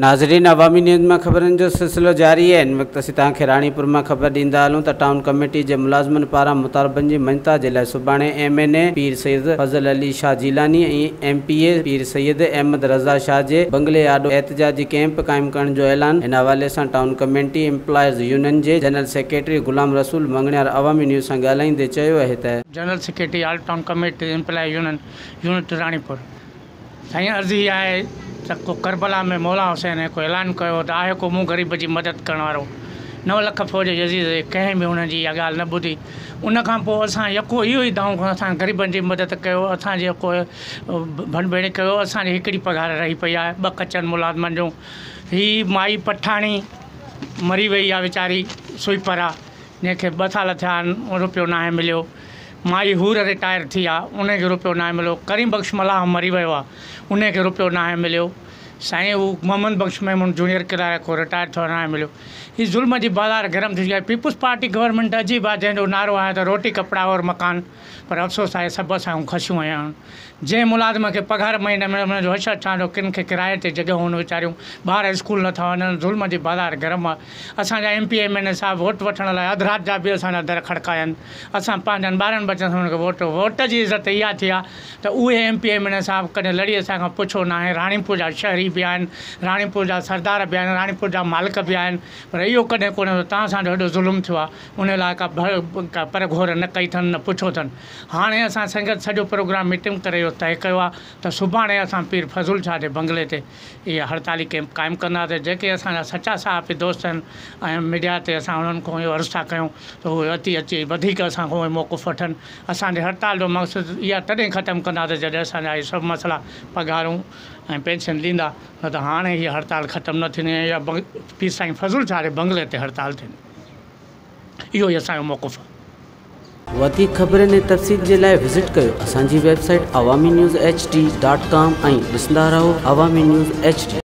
ناظرين عوامي نيوز مان خبرن جو سلسلو جاري آهي. هن وقت اسين توهان کي راڻيپور مان خبر ڏيندا هلون ته ٽائون ڪميٽي جي ملازمن پاران مطالبن جي مڃتا جي لاء سڀاڻي M N A Pir Syed Fazal Ali Shah Jilani ۽ M P A Pir Syed Ahmed Raza Shah جي بنگلي آڏو احتجاجي ڪئمپ قائم ڪرڻ جو اعلان. ان حوالي سان ٽائون ڪميٽي ايمپلائرز يونين جي جنرل سيڪريٽري غلام رسول مڱڻيار عوامي نيوز سان ڳالهائيندي چيو اهي ته. General secretary all town committee employee union unit Ranipur. سائين عرض هي آهي ته ڪو ڪربلا ۾ مولا حسين هڪ اعلان ڪيو ته آهي ڪو مون غريب جي مدد ڪرڻ وارو نو لک فوج يزيد جي ڪنهن به انهن جي اها ڳالهه نه ٻڌي ان کان پوء اسان يڪو اهو ئي دانهون کڻو اسان غريبن جي مدد ڪيو اسان جي ڪو ڀڃ ڀيڙي ڪيو اسان جي هڪڙي پگهار رهي پئي آهي ٻه ڪچن ملازمن جون هي مائي پٺاڻي مري وئي آهي ويچاري سوئيپر آهي جنهن کي ٻه سال ٿيا آهن روپيو ناهي مليو. مائي حور رٽائر ٿي آ انهي کي روپيو ناهي مليو. ڪريم بخش ملاح مري ويو آ انهي کي روپيو ناهي مليو. سائين هو محمد بخش ميمڻ جونيئر ڪلارڪ هو رٽائر ٿيو ناهي مليو. هي ظلم جي بازار گرم ٿي چڪي آهي. پيپلز پارٽي گورنمينٽ عجيب آ جنهن جو نعرو آهي ته روٽي ڪپڙا اور مڪان پر افسوس آهي سڀ اسان کان کسيون ويون آهن. جنهن ملازم کي پگهار مهيني ۾ ملي ان جو حشر ڇا جو ڪن کي ڪرايي تي جڳهيون هن ويچاريون ٻار اسڪول نٿا وڃن ظلم جي بازار گرم آ اسان جا M P M N A صاحب ووٽ وٺڻ لاء اڌ رات جا به اسان جا در کڙڪائن اسان پنهنجن ٻارن ٻچن سان انهن کي ووٽ ووٽ جي عزت اها ٿي آ ته اهي M P M N A صاحب ڪڏهن لڙي اسان کان پڇيو ناهي راڻيپور جا شهري به آهن راڻيپور جا سردار به آهن راڻيپور جا مالڪ به آهن پر اهو ڪڏهن ڪونه ته توهان سان جو هيڏو ظلم ٿيو آ ان لاء ڪا ڪا پر گهور نه ڪئي اٿن نه پڇيو اٿن. هاڻي اسان سنگت سڄو پروگرام ميٽنگ ڪري اهو طئي ڪيو آهي ته سڀاڻي اسان پير فضل شاهه جي بنگلي تي اها هڙتالي ڪئمپ قائم ڪنداسين جيڪي اسان جا سچا صحافي دوست آهن ۽ ميڊيا تي اسان انهن کان اهو عرض ٿا ڪيون ته اهي اٿي اچي وڌيڪ اسان کان اهي موقف وٺن اسان جي هڙتال جو مقصد اها تڏهن ختم ڪنداسين جڏهن اسان جا اهي سڀ مسئلا پگهارون ۽ پينشن ڏيندا نه ته هاڻي هي هڙتال ختم نه ٿيندي ۽ اها پير سائين فضل شاهه جي بنگلي تي هڙتال ٿيندي اهو ئي اسان جو موقف آهي. وڌيڪ خبرن ۽ تفصيل جي لاء وزٽ ڪيو اسان جي website Awami news H D dot com ۽ ڏسندا رهو عوامي نيوز ايڇ ڊي.